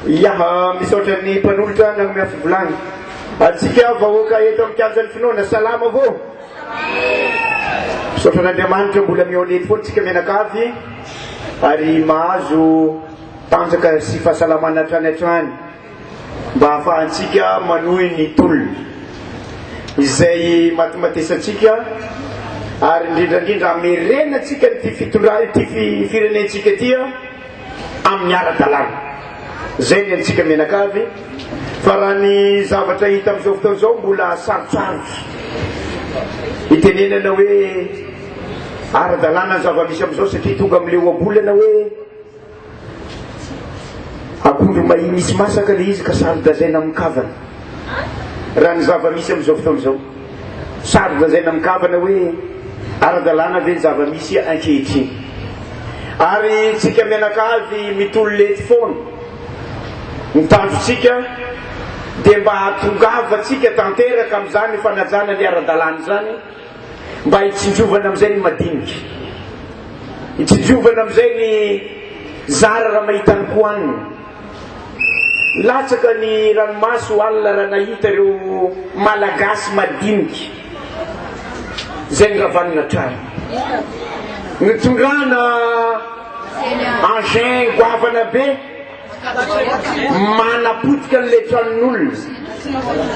Ya, misaotra ny mpanolotra nanome fivolagna. Antsika vahoaka eto amin'ny kianjan'ny finoana, salama avao. Misaotra an'Andriamanitra mbola mihaona eto foana tsika mianakavy ary mahazo tanjaka sy fahasalamana hatrany hatrany mba hahafahantsika manohy ny tolona izay matimatesantsika ary indrindra indrindra hamerenantsika ity fitondra ity firenentsika ity amin'ny ara-dalàna. Izay ny antsika mianakavy fa raha ny zavatra hita amin'izao fotoana izao mbola sarotsarotra itenenana hoe ara-dalàna ny zava-misy amin'izao satria tonga amin'ilay ohabolana hoe Akondro mahia misy masaka le izy ka saro-dazaina amin'ny kavana. Raha ny zava-misy amin'izao fotoana izao. Saro-dazaina amin'ny kavana hoe ara-dalàna ve ny zava-misy ankehitriny. Ary tsika mianakavy mitolona eto foana. Ny tanjontsika dia mba hahatongavantsika tanteraka amin'izany fanajana ny ara-dalàna izany. Mba hitsinjovana amin'izay ny madinika. Hitsinjovana amin'izay ny zara raha mahita ny kohanina. Latsaka ny ranomaso alina raha nahita ireo Malagasy madinika izay noravanina trano. Nitondrana engin goavana be. Manapotika an'ilay tranon'olona.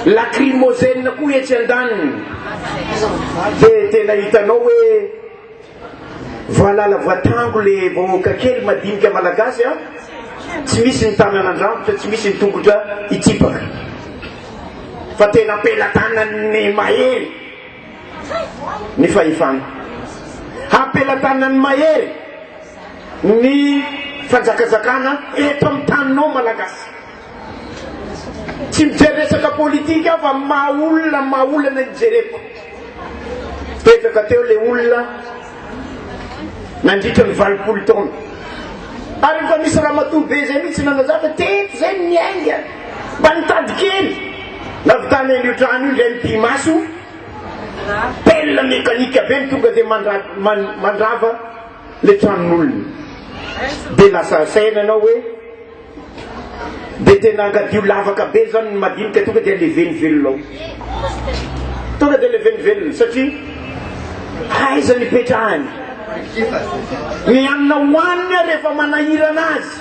Lacrymogène koa etsy andaniny. Dia tena hitanao hoe voalala voatango le vahoaka kely madinika malagasy a. Tsy misy ny tanana andrangotra, tsy misy ny tongotra hitsipaka. Fa tena am-pelatanan'ny mahery ny fahefana. Am-pelatanan'ny mahery. ny fanjakazakana eto amin'ny taninao Malagasy. Tsy mijery resaka politika aho fa maha olona maha olona no jereko. Mipetraka teo le olona nandritra ny 80 taona. Ary efa misy ramatoa be zay mihitsy nanazava teto zay ny niainga mba nitady kely. Navitana an'io trano io indray ny pi-maso. Pelle mécanique be ny tonga dia mandrava le tranon'olona de lasa saina anao hoe de tena angadio lavaka be zany ny madinika tonga de aleveny velona ao tonga de aleveny velona satria aiza ny ipetrahany ny hanina hohaniny rehefa manahirana azy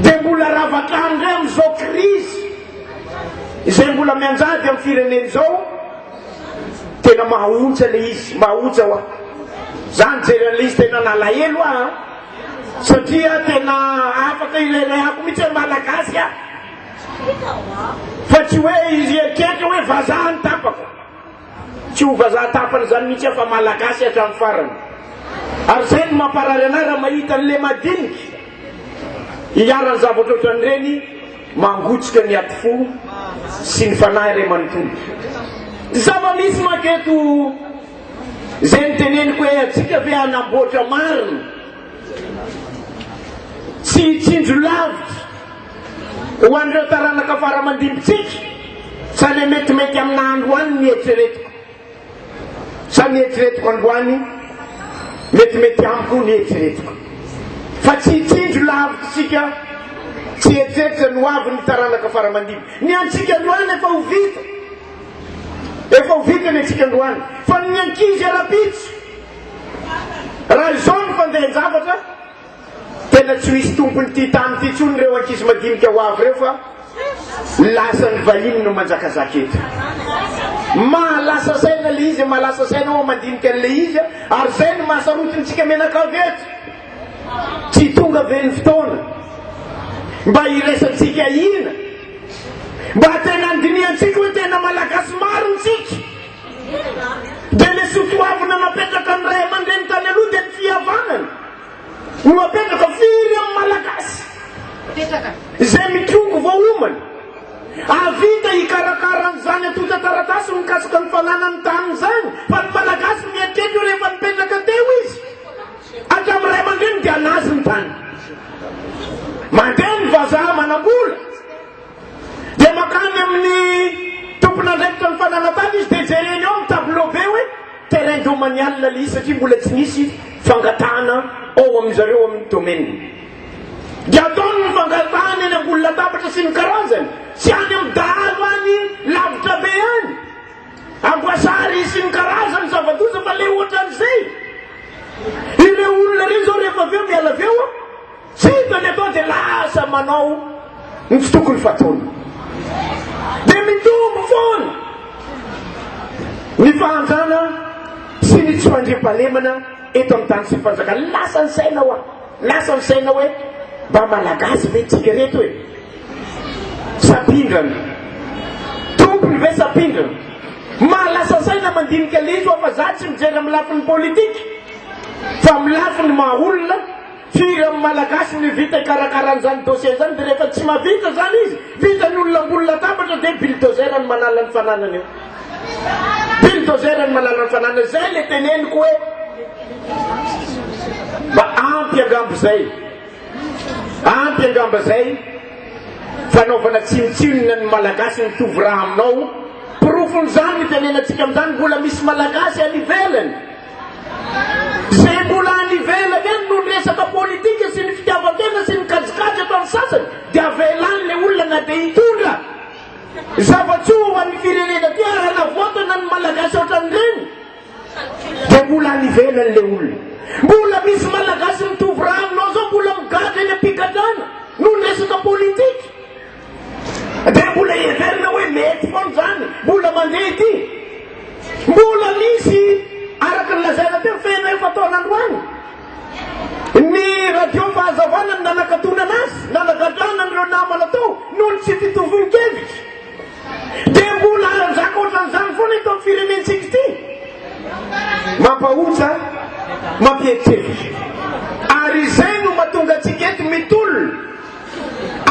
de mbola ravatrano indray amin'izao krizy izay mbola mianjady amin'ny firenena izao Tena mahaontsa le izy, mahaontsa hoa. Za nijery an'le izy tena nalahelo aho satria tena afaka ireharehako mihitsy hoe malagasy aho. Fa tsy hoe izy eritreritra hoe vazaha ny tapako. Tsy ho vazaha tapany izany mihitsy aho fa malagasy hatramin'ny farany. Ary izay no mamparary anay raha mahita an'le madinika iharan'ny zavatra ohatran'ireny. Mangotsika ny aty fo sy ny fanahy iray manontolo. Zava-misy manko eto izay niteneniko hoe antsika ve hanamboatra marina sy hitsinjo lavitra ho an'ireo taranaka fara aman-dimbintsika sa le metimety amina androany ny eritreretiko. Sa ny eritreretiko androany metimety amiko ny eritreretiko. Fa tsy hitsinjo lavitra isika, tsy hieritreritra ny hoavin'ny taranaka fara aman-dimby. Ny antsika androany efa ho vita. Efa ho vita ny antsika androany. Fa ny ankizy ara-pitso, raha izao ny fandehan-javatra, Tena tsy ho hisy tompon'ity tany ity intsony ireo ankizy madinika ho avy ireo fa lasa ny vahiny no manjakazaka eto. Mahalasa saina ilay izy, mahalasa saina ao mandinika an'ilay izy ary izay no mahasarotintsika mianakavy eto. Tsy tonga ve ny fotoana mba hiraisantsika hina, mba tena handinihantsika hoe tena Malagasy marina isika. Dia ilay soatoavina napetraka ny ray aman-dreny tany aloha dia ny fihavanana. No apetraka firy amin'ny Malagasy izay mitrongy vao homana, hahavita hikarakara an'izany antontan-taratasy mikasika ny fananany tany izany, fa ny Malagasy mieritreritra hoe rehefa nipetraka teo izy hatramin'ny ray aman-dreniny dia an'azy ny tany. Mandeha ny vazaha manam-bola dia mankany amin'ny tompon'andraikitra ny fananan-tany izy dia jereny ao ny tableau be hoe terrain domanial ilay izy satria mbola tsy nisy fangatahana ao amin-dry zareo amin'ny domaine. Dia ataony ny fangatahana eny amin'ny. ambony latabatra sy ny karazany, tsy any amin'ny dahalo any lavitra be any, Amboasary sy ny karazany zava-doza fa le ohatran'izay. Ireo olona ireo izao rehefa avy eo miala avy eo, tsy hita ny atao dia lasa manao ny tsy tokony fataony. Dia mitombo foana ny fahantrana sy ny tsy fandriampahalemana eto amin'ny tany sy ny fanjakana. Lasa ny saina hoa, lasa ny saina hoe mba malagasy ve tsika reto e? Sa mpindrana? Tompony ve sa mpindrana? Mahalasa saina mandinika le izy hoa fa za tsy mijery amin'ny lafiny politika fa amin'ny lafiny maha olona, firy amin'ny malagasy no vita hikarakara an'izany dossier izany dia rehefa tsy mahavita izany izy, vitan'ny olona ambony latabatra dia bulldozer no manala ny fananany eo. Bulldozer no manala ny fananany, izay le teneniko hoe mba ampy angamba izay. Ampy angamba zay fanaovana tsinontsinona ny Malagasy mitovy raha aminao. Porofon'izany ny tenenantsika amin'izany mbola misy Malagasy any ivelany. Zay mbola any ivelany any noho ny resaka politika sy ny fitiavan-tena sy ny kajikajy ataon'ny sasany dia avela any le olona na dia hitondra zava-tsoa ho an'ny firenena ty ary hanavotana ny Malagasy ohatran'ireny. Dia mbola any ivelany le olona. Mbola misy Malagasy mitovy raha aminao zao mbola migadra eny am-pigadrana noho ny resaka politika. Dia mbola heverina hoe mety foana izany, mbola mandeha ity. Mbola misy araka ny lazaina teo feno efa-taona androany. Ny radio fahazavana no nanakatonana azy, nanagadrana an'ireo namana tao noho ny tsy fitovian-kevitra. Dia mbola hanjaka ohatran'izany foana eto amin'ny firenentsika ity? Mampahotra, mampieritreritra. Ary izay no mahatonga antsika eto mitolona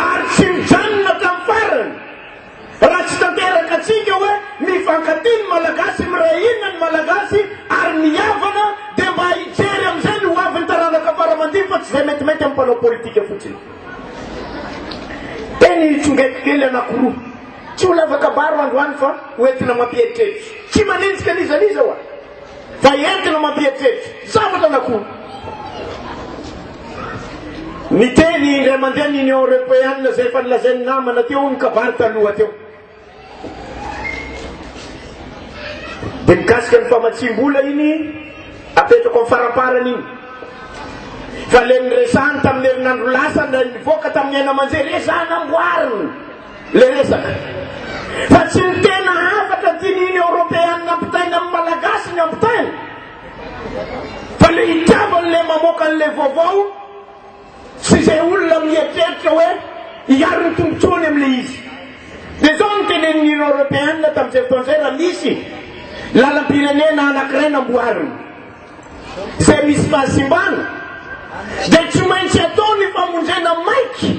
ary tsy mijanona hatramin'ny farany raha tsy tanteraka antsika hoe mifankatia ny Malagasy, miray hina ny Malagasy ary mihavana dia mba hijery amin'izay ny hoavin'ny taranaka fara aman-dimy fa tsy izay metimety amin'ny mpanao politika fotsiny. Teny tsongaiko kely anankiroa. Tsy ho lava kabaro androany fa ho entina mampieritreritra. Tsy manenjika an'iza n'iza hoa fa entina mampieritreritra. Zavatra anankiroa. Niteny indray mandeha ny Union Européenne izay efa nolazain'ny namana teo ny kabary taloha teo. Dia mikasika ny famatsiam-bola iny apetrako amin'ny faramparany iny. Fa ilay niresahany tamin'ny herinandro lasa ilay nivoaka tamin'ny haino aman-jery ezahana amboarina ilay resaka. Fa tsy ny tena hafatra tian'ny Union Européenne ampitaina amin'ny Malagasy ny ampitaina. Fa ilay itiavan'ilay mamoaka an'ilay vaovao Tsy izay olona mieritreritra hoe hiaro ny tombontsoany amin'ilay izy. Dia izao no tenenin'ny Union Européenne tamin'izay fotoana izay, raha misy lalam-pirenena anankiray namboarina izay misy fahasimbana, dia tsy maintsy atao ny famonjena maika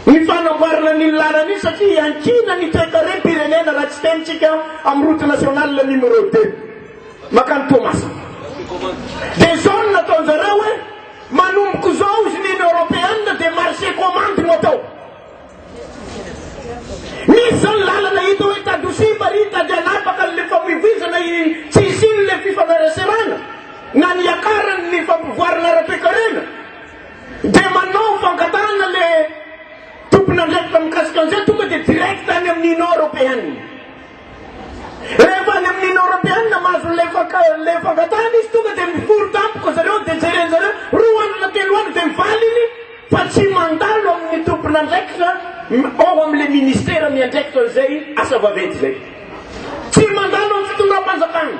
ny fanamboarana an'iny lalana iny satria hiankina ny toekarem-pirenena raha tsy tenintsika amin'ny route nationale numéro deux. Mankany Toamasina. Dia izao no nataon-jareo hoe, manomboka izao izy ny Union Européenne dia marché commande no atao. Misy izany lalana hita hoe tady ho simba ry, tady hanapaka an'ilay famoivoizana tsy hisian'ilay fifaneraserana na ny hiakaran'ny fampivoarana ara-toekarena. Dia manao fangatahana ilay tompon'andraikitra mikasika an'izay, tonga dia direct any amin'ny Union Européenne. Rehefa any amin'ny Union Europeana mahazo ilay ilay fangatahana izy tonga dia mifory tampoka zareo dia jeren zareo roa andro na telo andro dia mivaly iny fa tsy mandalo amin'ny tompon'andraikitra ao amin'ilay ministera miandraikitra an'izay asa vaventy izay. Tsy mandalo amin'ny fitondram-panjakana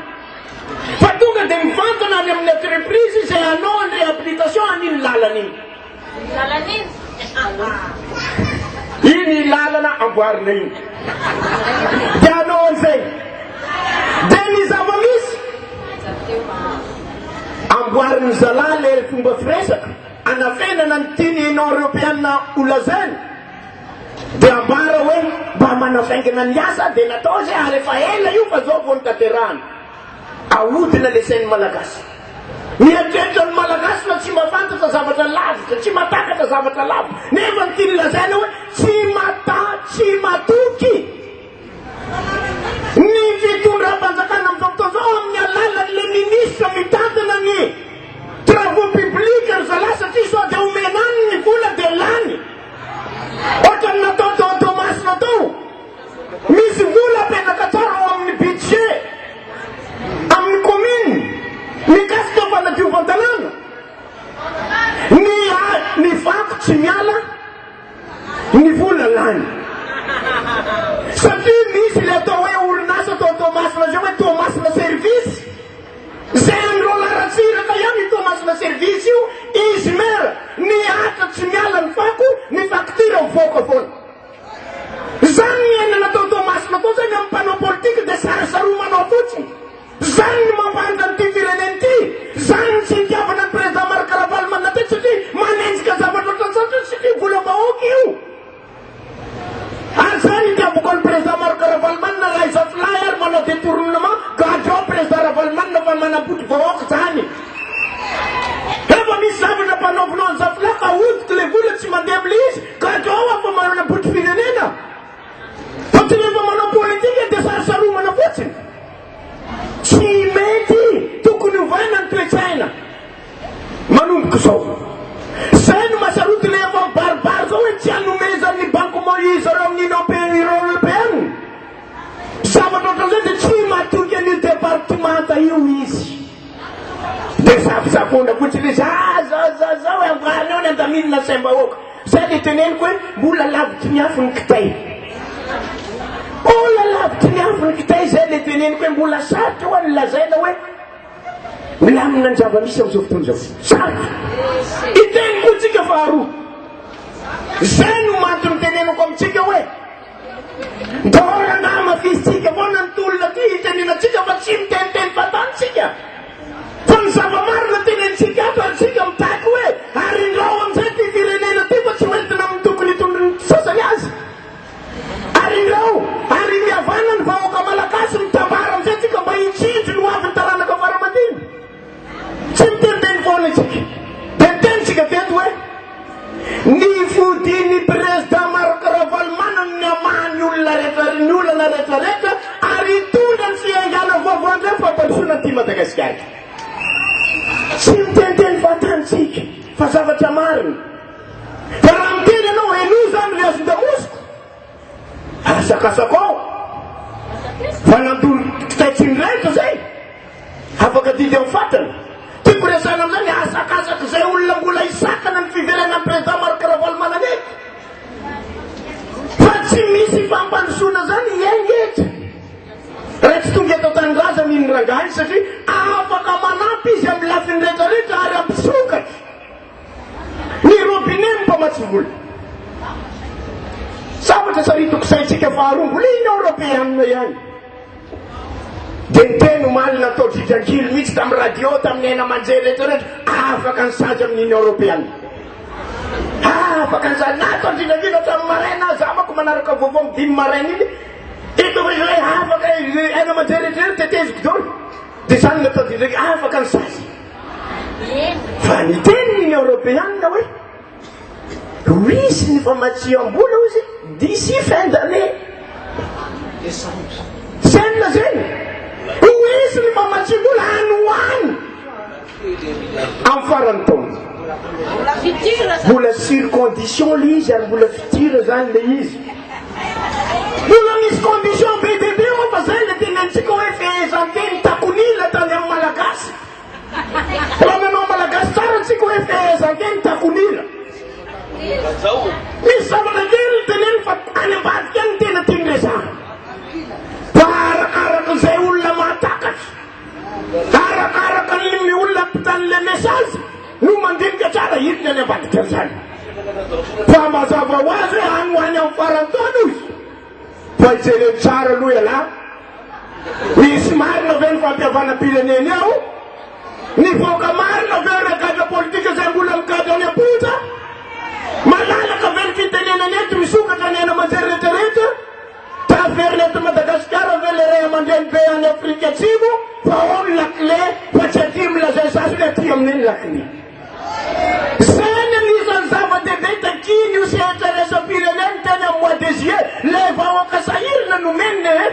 fa tonga dia mivantana any amin'ny entreprise izay hanao ny réhabilitation an'iny lalana iny. Iny lalana amboarina iny. Dia hanao an'izay. Dia ny zava-misy, amboarin'ny zalahy ilay fomba firesaka, anafenana ny tian'ny Union Europeana ho lazaina. Dia ambara hoe mba manafaingana ny asa dia natao izay ary efa ela io fa zao vao notanterahana. Ahodina le sain'ny Malagasy. Mieritreritra ny Malagasy fa tsy mahafantatra zavatra lavitra, tsy mahatakatra zavatra lavitra. Nefa ny tiany lazaina hoe tsy mata, tsy matoky ny fitondram-panjakana amin'izao fotoana izao amin'ny alalan'ilay ministra mitantana ny travaux publics ry zalahy satria sao dia omena any ny vola dia lany. Ny ny fako tsy miala, ny vola lany. Satria misy ilay atao hoe orinasa tao Toamasina izay hoe Toamasina Service. Izay an'i Roland Ratsiraka ihany io Toamasina Service io, izy maire, ny atra tsy miala ny fako, ny facture mivoaka foana. Izany ny aina natao Toamasina tao izany amin'ny mpanao politika dia sarosaromanao fotsiny. Izany ny mampahantra an'ity firenena ity. Izany ny tsy itiavana ny Président Marc Ravalomanana teto satria manenjika zavatra ohatran'izany satria satria volam-bahoaka io. Ary izany itiavako an'i Président Marc Ravalomanana raha izaho filahy ary manao détournement gadrao Président Ravalomanana fa manambotry vahoaka izany. Rehefa misy zavatra ampanaovinao an'i Zafilahy ka ahodiko ilay vola tsy mandeha amin'ilay izy, gadrao aho fa manambotry firenena. Fa tsy rehefa manao politika dia sarosaromana fotsiny. Tsy mety, tokony ovaina ny toe-tsaina manomboka izao. Izay no mahasarotiny efa mibaribary izao hoe tsy hanomezan'ny banky moyen zareo amin'ny Union Européenne. Zavatra ohatran'izay dia tsy matoky an'io departemanta io izy. Dia safosafona fotsiny izy, ah zao zao zao, amboarina eo ny andaminina ny saim-bahoaka. Zay le teneniko hoe mbola lavitry ny afo ny kitay. Mbola lavitry ny afo ny kitay, zay le teneniko hoe mbola sarotra hoa ny lazaina hoe milamina ny zava-misy amin'izao fotoana izao. Sarotra. Hiteny koa tsika faharoa. Zay no mantony teneniko amintsika hoe Mbola namafisintsika foana ny tolona ty hitenenantsika fa tsy miteniteny fahatany tsika. Fa ny zava-marina tenenitsika ato ary tsika mitaky hoe arindrao amin'izay ty firenena ty fa tsy ho entina amin'ny tokony hitondrin'ny sasany azy. Arindrao ary mihavana ny vahoaka malagasy mitambara amin'izay tsika mba hitsinjo ny ho avin'ny taranaka fara aman-dimy. Tsy miteniteny foana isika. Dia niteny isika teto hoe ny fodian'ny Président Marc Ravalomanana ny hamaha ny olona rehetra ny olana rehetra rehetra ary hitondra ny fiaingàna vaovao indray ny fampandrosoana an'ity Madagasikara ity. Tsy miteniteny fahatany isika fa zavatra marina. Fa raha miteny ianao henoy izany ry hazon-damosiko. Asakasako ao fa nandoro kitay tsy nirehitra zay. Afaka didy amin'ny fatiny. Tiako resahina amin'izay ny asakasak'izay olona mbola hisakana ny fiverenan'ny président Marc Ravalomanana eto. Fa tsy misy fampandrosoana zany hiainga eto. Raha tsy tonga eto an-tanindrazana iny rangahy iny satria afaka manampy izy amin'ny lafiny rehetrarehetra ary hampisokatra. Ny robinet no mpamatsy vola. Zavatra saritiko saintsika faharoa mbola Union Europeanina ihany. Dia niteny omaly natao dridrankily mihitsy tamin'ny radio, tamin'ny haino aman-jery rehetra rehetra, afaka ny sazy amin'ny Union Europeanina. Afaka ny sazy. Natao dridrankily hatramin'ny maraina, za manko manaraka vaovao amin'ny dimy maraina iny. Eto fa izy hoe afaka haino aman-jery rehetra rehetra teteziko daholo. Dia izany natao dridrankily, afaka ny sazy. Fa niteny ny Union Europeanina hoe ho hisy ny famatsiam-bola hozy d'ici fin d'année. Zay no lazainy. Ho hisy ny famatsiam-bola any ho any amin'ny faran'ny taona. Mbola sur condition le izy ary mbola futur zany le izy. Mbola misy condition be dia be ao fa zay le tenenitsika hoe fehezanteny takonila tany amin'ny Malagasy. Raha manao Malagasy tsara tsika hoe fehezanteny takonila. Misy zavatra kely teneniny fa any ambadika any tena tiany resahana. Fa arakaraka izay olona mahatakatra, arakaraka ny olona ampitan'ilay message no mandinika tsara inona any ambadika an'izany. Fa mazava ho azy hoe any ho any amin'ny faran'ny taona izy. Fa jereo tsara aloha ialahy. Misy marina ve ny fampihavanam-pirenena eo? Nivoaka marina ve ireo gadra politika izay mbola migadra any am-ponja? Malalaka ve ny fitenenana eto, misokatra ny haino aman-jery rehetra rehetra? Taverina eto Madagasikara ve ilay ray aman-dreny be any Afrika Atsimo fa ao ny lakile fa tsy aty milaza sasany hoe aty aminay ny lakile? Izany anisan'ny zava-dehibe takian'io sehatra iraisam-pirenena teny amin'ny mois de juillet, ilay vahoaka sahirana nomena e!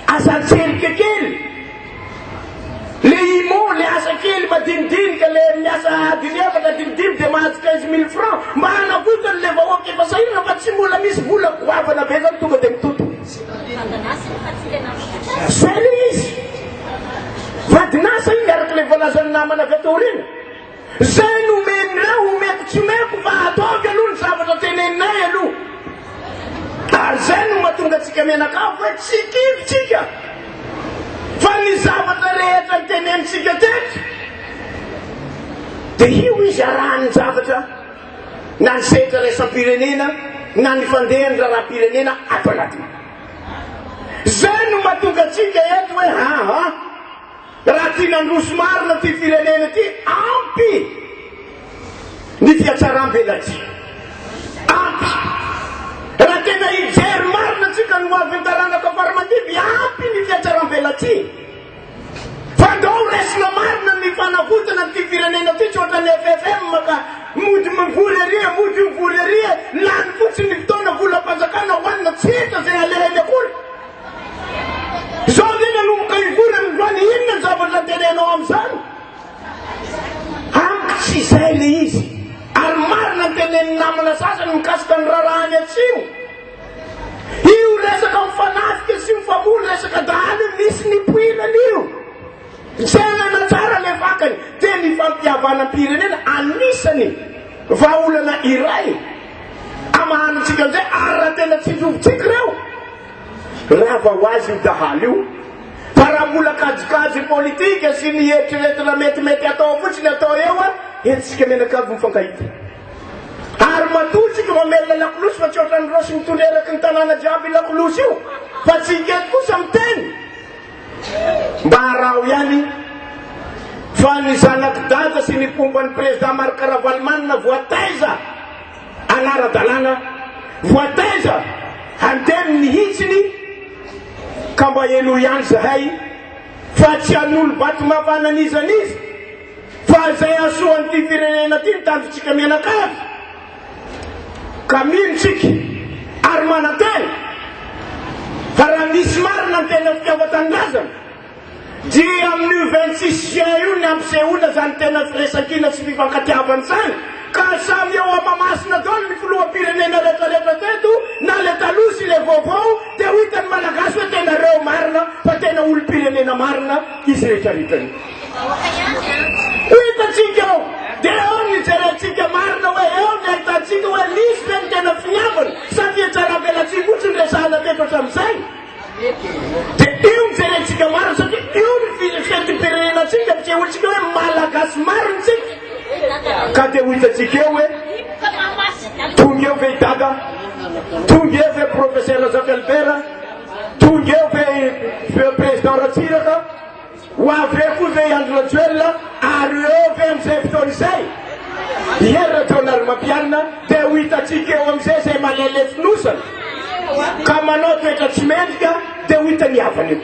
Asa an-tserika kely, le IMO, le asa kely madinidinika, le miasa adiny efatra, adiny dimy dia mahazo 15 mille francs, mba hanavotana le vahoaka efa sahirana fa tsy mbola misy vola goavana be zany tonga dia mitoto. Zay le izy. Vadin'asa iny araka ilay voalazan'ny namana avy ato aoriana. Zay nomen'ireo. Ary izay no mahatonga antsika mianakavy hoe tsy kivy tsika fa ny zavatra rehetra notenenintsika teto dia io izy arahan'ny zavatra na ny sehatra iraisam-pirenena na ny fandehan'ny raharaham-pirenena ato anatiny. Izay no mahatonga antsika eto hoe aa raha tiana handroso marina ity firenena ity, ampy ny fihatsaram-belatsihy. Ampy. Raha tena hijery marina antsika ny hoavin'ny taranaka faramandimby, ampy ny fihatsaram-belatsihy. Fa ndao raisina marina ny fanavotana an'ity firenena ity, tsy ohatran'ny FFM ka mody mivory ery e, mody mivory ery e, lany fotsiny ny fotoana, volam-panjakana hohanina, tsy hita izay alehany akory. Izao ange nanomboka hivory androany, inona ny zavatra antenainao amin'izany? Amiko tsy izay ilay izy. Ary marina ny tenenin'ny namana sasany mikasika ny raharaha any atsimo. Io resaka mifanafika sy mifamono resaka dahalo io misy nipoirany io. Tsenana tsara le fakany dia ny fampihavanam-pirenena anisany vahaolana iray amahanantsika an'izay ary raha tena tsinjovintsika ireo rava ho azy io dahalo io fa raha mbola kajikajy politika sy ny eritreretina metimety atao fotsiny atao eo a entsika mianakavy mifankahita. Ary matoa tsika mamelona lakolosy fa tsy ohatran'ny Rossy mitondra eraky ny tanàna jiaby io lakolosy io fa tsika eto kosa miteny mba araho ihany fa ny zanak'i Dada sy ny mpomba ny président Marc Ravalomanana voataiza anara-dalàna voataiza handeha ny hitsiny ka mba henoy ihany zahay fa tsy hanolo-bato mafana n'iza n'iza. Fa izay hahasoa an'ity firenena ity ny tanjontsika mianakavy, ka mino tsika ary manantena fa raha misy marina ny tena fitiavan-tanindrazana dia amin'io 26 juin io ny hampisehoana izany tena firaisankina sy fifankatiavana izany ka samy eo Mahamasina daholo ny filoham-pirenena rehetrarehetra teto na le taloha sy le vaovao dia ho hitan'ny Malagasy hoe tena reo marina fa tena olom-pirenena marina izy rehetrarehetra io. Ho hitantsika eo, dia eo ny hijerentsika marina hoe eo ny ahitantsika hoe nisy ve ny tena finiavana sa fihatsaram-belatsihy fotsiny resahana teto hatramin'izay. Dia io ny jerentsika marina satria io ny fetim-pirenenantsika, ampisehoantsika hoe Malagasy marina isika. Ka dia ho hitantsika eo hoe tonga eo ve i Dada, tonga eo ve Professeur Zafy Albert, tonga eo ve i Président Ratsiraka. Ho avy eo koa ve i Andry Rajoelina ary eo ve amin'izay fotoana izay i Hery Rajaonarimampianina dia ho hitantsika eo amin'izay izay malailay fonosana ka manao toetra tsy mendrika dia ho hitan'ny havany eo.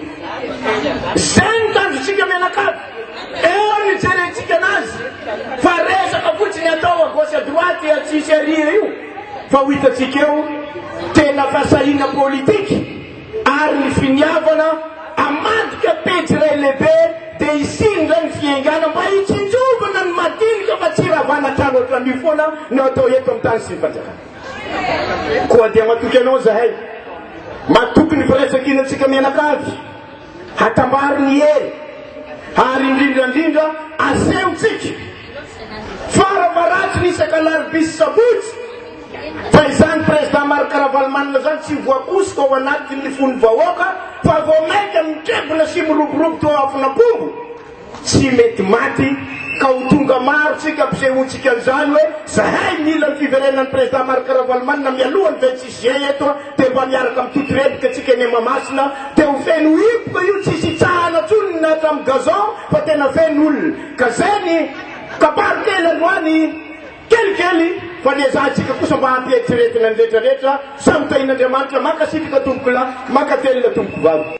Izay no tanjontsika mianakavy. Eo no hijerentsika anazy fa resaka fotsiny atao à gauche à droite atsy sy aria io fa ho hitantsika eo tena fahasahiana politique. Ary ny finiavana hamadika pejy iray lehibe dia hisiany indray ny fiaingàna mba hitsinjovana ny madinika fa tsy hiravana trano ohatran'io foana no atao eto amin'ny tany sy ny fanjakana. Koa dia matoky anao izahay, matoky ny firaisankinantsika mianakavy, hatambaro ny hery ary indrindra indrindra asehontsika fara faharatsiny isaka alarobia sy sabotsy Fa izany Président Marc Ravalomanana izany tsy voakosoka ao anatin'ny fon'ny vahoaka fa vao mainka mitrebona sy miroborobo toa afon'ampombo, tsy mety maty ka ho tonga maro tsika ampisehoantsika an'izany hoe zahay mila ny fiverenan'ny Président Marc Ravalomanana mialoha ny 26 juin eto dia mba miaraka mitotorebika tsika eny Mahamasina dia ho feno hipoka io tsisy hitsahana tsony na hatramin'ny gazon fa tena feno olona ka zay ny kabary kely androany. Kelikely fa ny ezahantsika kosa mba hampieritreretina ny rehetra rehetra, samy tahin'Andriamanitra, mankasitraka tompoko lahy, mankatelina tompoko vavy.